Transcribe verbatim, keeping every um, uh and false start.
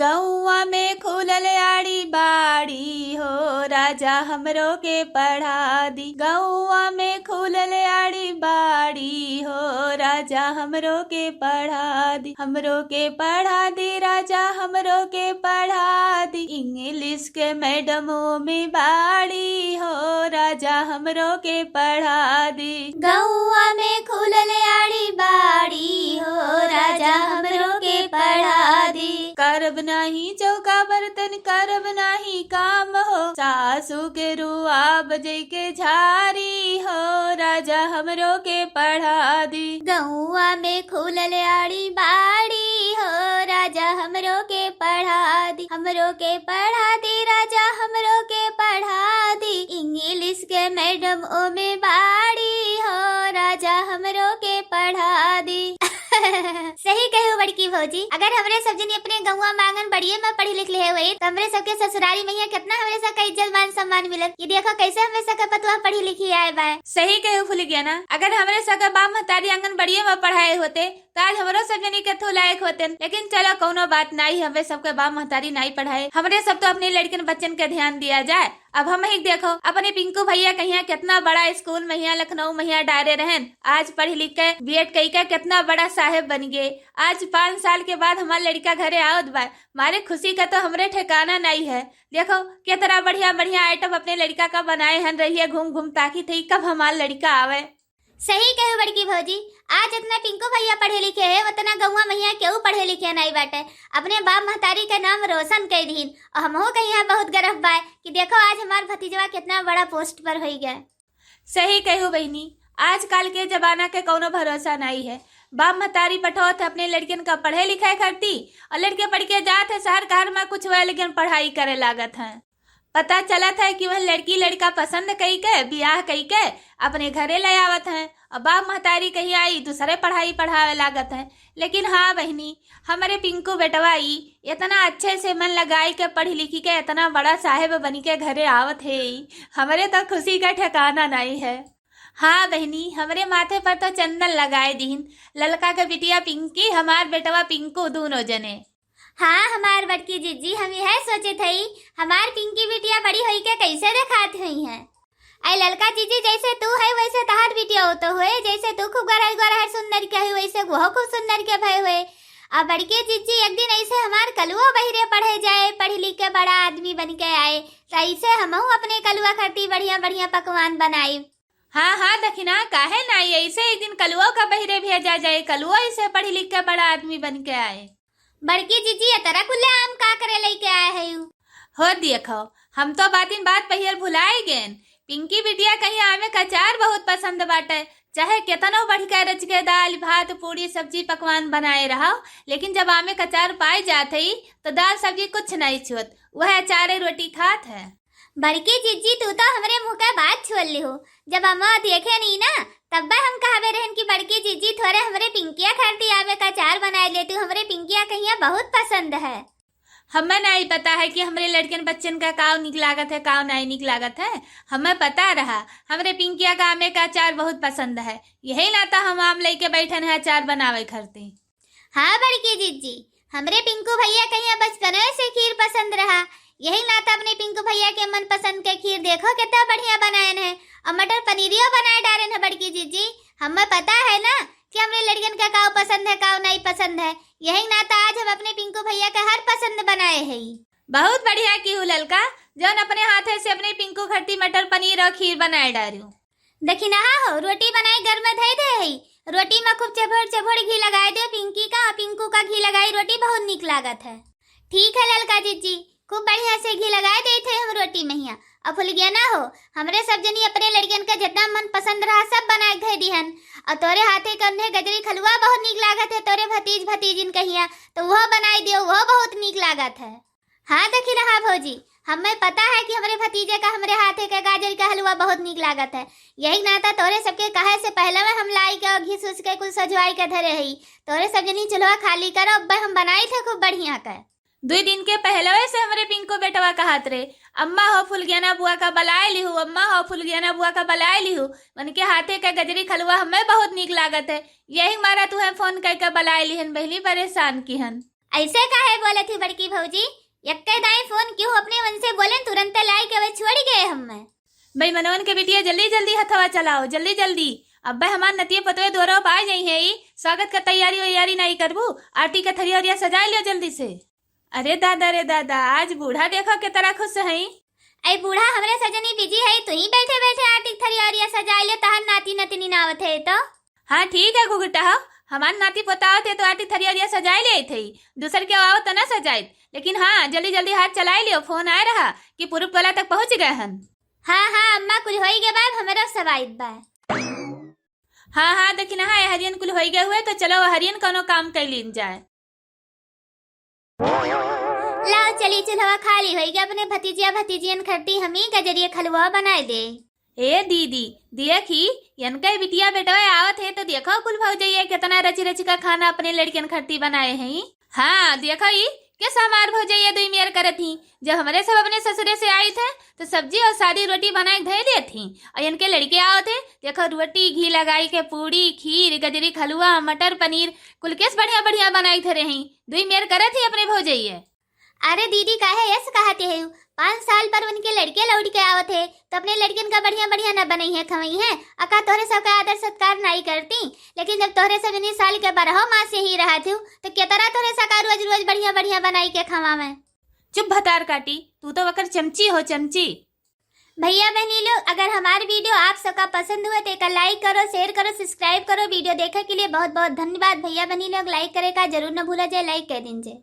गौवा में खुलल आड़ी बाड़ी हो, राजा हमरो के पढ़ा दी। गौवा में खुलल आड़ी बाड़ी हो, राजा हमरो के पढ़ा दी। हमरो के पढ़ा दी, राजा हमरो के पढ़ा दी। इंग्लिश के मैडमो में बाड़ी हो, राजा हमरो के पढ़ा दी। गौवा में खुलल आड़ी बाड़ी हो, राजा हमरो के पढ़ा दी। करब नाही चौका बर्तन, करब नाही काम हो, सासू के रुआब जइके झारी हो, राजा हमरो के पढ़ा दी। गौवा में खुलल आड़ी बाड़ी हो, राजा हमरो के पढ़ा दी। हमरो के पढ़ा दी, राजा हमरो के पढ़ा दी। इंग्लिश के मैडम ओमे बाड़ी हो, राजा हमरो के पढ़ा दी। सही कहू बड़की भौजी, अगर हमरे सब जनी अपने गौवा में आंगनबाड़िए में पढ़ी लिख लिहे होई, तो हमरे सबके ससुरारी में हियां कितना हमरे सबका इज्जत मान सम्मान मिलत। ये देखो कैसे हमरे सबके पतुआ पढ़ी लिखी आए बा। सही कहू फुलगेना, अगर हमरे सबके बाप महतारी आंगनबाड़िए में पढ़ाए होते, तो आज हमरो सब जनी के थू लायक होते। लेकिन चलो, कौनो बात नाई, हमरे सबके बाप महतारी नाई पढ़ाए, हमरे सब तो अपने लड़कन बच्चन के ध्यान दिया जाए। अब हमही देखो, अपने पिंकू भैया कहिया कितना बड़ा स्कूल में हियां लखनऊ में हियां डारे रहन, आज पढ़ लिख के बीएड कई के कितना बड़ा साहेब बन गए। आज पाँच साल के बाद हमार लड़का घरे आवत बा, मारे खुशी का तो हमरे ठिकाना नाई है। देखो, कितना बढ़िया बढ़िया आइटम अपने लड़का का बनाए हन, रहिए घूम घूम ताकी थी कब हमार लड़का आवे। सही कहू बड़की भौजी, आज इतना पिंकू भैया पढ़े लिखे है, उतना गौवा में हियां केहू पढ़े लिखे नाई बाटे। अपने बाप महतारी के नाम रोशन कर दीन, और हमहू के हियां बहुत गर्व बा कि देखो आज हमार भतीजवा कितना बड़ा पोस्ट पर होई गए। सही कहू बहिनी, आजकल के जमाना के कौनो भरोसा नाई है। बाप महतारी पठावत है अपने लड़कन का पढ़े लिखे खरती, और लड़के पढ़ के जात है शहर कहर में कुछ वह लेकिन पढ़ाई करे लागत हैं। पता चलत है कि वह लड़की लड़का पसंद कई के, बियाह कई के अपने घरे ले आवत हैं, और बाप महतारी कहीं आई दूसरे पढ़ाई पढ़ावे लागत हैं। लेकिन हाँ बहिनी, हमरे पिंकू बेटवा ई इतना अच्छे से मन लगाई के पढ़ी लिखी के इतना बड़ा साहेब बनी के घरे आवत है, ई हमरे तो खुशी का ठिकाना नाई है। हाँ बहिनी, हमरे माथे पर तो चंदन लगाए दीन, ललका के बिटिया पिंकी, हमार बेटवा पिंकू, दोनों जने। हाँ हमार बड़की जीजी, हम यह सोचित हई हमार पिंकी बिटिया बड़ी होई के कैसे देखात हुई है। आई ललका जीजी, जैसे तू है वैसे तहार बिटिया हो तो होए, जैसे तू खूब गरहर गरहर सुंदर के हुई वैसे वो खूब सुंदर के भय हुए। आ बड़की जीजी, एक दिन ऐसे हमार कलुओ बहिरे पढ़े जाए, पढ़ लिख के बड़ा आदमी बन के आए, तो ऐसे हमहू अपने कलुआ खातिर बढ़िया बढ़िया पकवान बनाई। हाँ हाँ दखिना, काहे नाई, ऐसे एक दिन कलुओ का बहिरे भेजा जाए, कलुओ ऐसे पढ़ लिख के बड़ा आदमी बन के आए। बड़की जीजी, ये तरह खुले आम का करे लेके आए है यू? हो देखो, हम तो बातिन बात पहियल भुलाए गेन। पिंकी बिटिया कहीं आमे का अचार बहुत पसंद बाटे, चाहे केतनो बढ़िया रच के दाल भात पूड़ी सब्जी पकवान बनाए रहो, लेकिन जब आमे का अचार पाए जात है तो दाल सब्जी कुछ नहीं छुअत, वह अचारे रोटी खात है। बड़की जीजी, तू तो हमरे मुंह का बात छोड़ लिहो। जब अम्मा देखे नहीं ना, तब्बे हम कहबे रहन कि बड़की जीजी, थोरे हमरे पिंकिया खातिर आमे का अचार बनाए ले, तू हमरे पिंकिया कहिया बहुत पसंद है। हमें नहीं पता है कि हमरे लड़कन बच्चन का काव निक लागत है, काव नहीं निक लागत है। हमें पता रहा, हमरे पिंकिया का आमे का अचार बहुत पसंद है, यही नाता हम आम लेके बैठन है अचार बनावे खरती। हाँ बड़की जीजी, हमरे पिंकू भैया कहिया बचपने से खीर पसंद रहा, यही नाता अपने पिंकू भैया के मनपसंद के खीर देखो कितना बढ़िया बनायन है, और मटर पनीरियो बनाए डारेन है बड़की जीजी। हमें पता है ना कि हमरे लड़कन का काव पसंद है, काव नहीं पसंद है, यही नाता आज हम अपने पिंकू भैया का हर पसंद बनाए है। बहुत बढ़िया की हूँ ललका, जौन अपने हाथे से अपने पिंकू खरती मटर पनीर और खीर बनाए डारू। देखी ना हो, रोटी बनाई घर में धई दे है, रोटी में खूब चभोड़ चभोड़ घी लगाए दे पिंकी का, पिंकू का घी लगाई, रोटी बहुत निक लागत है। ठीक है ललका जीजी, खूब बढ़िया से घी लगाए देत है हम रोटी में हिया। अब फुलगिया ना हो, हमरे सब जनी अपने लड़कियन का जितना मन पसंद रहा सब बनाए के धई दिहन। और तोरे हाथे के उन्हें गजरी खलुआ बहुत निक लागत है, तोरे भतीज भतीजिन कहिया तो वो बनाई दियो, वो बहुत निक लागत है। हाँ दखिनहा भौजी, हमें पता है कि हमरे भतीजे का हमरे हाथे के गाजर का हलवा बहुत निक लागत है, यही नाता तोरे सबके कहे से पहले में हम लाई के और घिस उस के कुल सजवाई के धरे हई। तोरे सब जनी चूल्हा खाली करो, अब हम बनाई थे खूब बढ़िया के। दुई दिन के पहलवे से हमरे पिंको बेटवा कहत रहे, "अम्मा हो फुलगेना बुआ का बलाए लिहू, अम्मा हो फुलगेना बुआ का बलाए लिहू, उनके हाथे के गजरी खलुआ हमें बहुत निक लागत है, यही मारा तुहें फोन करके बलाए लिहन बहिनी, परेशान किहन।" ऐसे काहे बोलत ही बड़की भौजी? यक्के दाई फोन किहु अपने मन से बोलेन, तुरंते लाई के वह छोड़ी गए हम्मे। भाई मनवन के बिटिया, जल्दी जल्दी हथवा चलाओ, जल्दी जल्दी। अब्बे हमार नतिया पतोए दुअरवा प आ जइहैं, ई स्वागत का तैयारी वैयारी नाई करबू? आरती का थरिया ओरिया सजाए लियो जल्दी से। अरे दादा रे दादा, आज बूढ़ा देखो के तरह खुश हईं। ऐ बूढ़ा, हमरे सजनी बिजी है, तू ही बैठे बैठे आरती थरिया ओरिया सजाए लियो, तहर नाती नतनी ना आवत है तो। हाँ ठीक है घुघुटा हो, हमार नाती पोता आवत है तो आरती थरिया ओरिया सजाए ले आई थी, दूसर के आवत तो ना सजाइत, लेकिन हाँ जल्दी जल्दी हाथ चलाए लियो, फोन आए रहा कि पुरुप टोला तक पहुँच गए हन। हाँ हाँ अम्मा, कुल होई गए बा, हमरो सब आइत बा। हाँ हाँ, देखी ना, हाँ, हरियन कुल होई गए हुए, तो चलो हरियन कौनो काम कर लीन जाए। लाओ चली, चूल्हवा खाली होई गया, अपने भतीजिया भतीजियन खरती हमी गजरिया खलुआ बनाए दे। ए दीदी, देखी, इनका बिटिया बेटवा आवत है तो देखो कुल भौजैया कितना रच रच का खाना अपने लड़कियन खरती बनाए हैं। हाँ देखो ई, कैसा हमार भौजैया दुई मेर करत ही। जब हमरे सब अपने ससुरे से आई थे तो सब्जी और सादी रोटी बनाए के धई देत ही, और इनके लड़के आवत है, देखो रोटी घी लगाई के, पूड़ी, खीर, गजरी खलुआ, मटर पनीर, कुल केस बढ़िया बढ़िया बनाई धरे हैं, दुई मेर करत ही अपने भौजैये। अरे दीदी, काहे यस कहते हैं? पाँच साल पर उनके लड़के लौट के आवत है, तो अपने लड़कियन का बढ़िया बढ़िया न बनई है, खवई है। अका तोहरे सबका आदर सत्कार नाई करती, लेकिन जब तोहरे सब इन्हीं साल के बारह मास यहीं रहत हो, तो के तरह तोहरे सबका रोज रोज बढ़िया बढ़िया बनाई के खवावे। चुप भतार काटी, तू तो वकर चमची हो, चमची। भैया बहनी लोग, अगर हमार वीडियो आप सबका पसंद हुए तो एका लाइक करो, शेयर करो, सब्सक्राइब करो। वीडियो देखे के लिए बहुत बहुत धन्यवाद। भैया बहनी लोग, लाइक करे का जरूर न भूला जाए, लाइक कर दीजिए।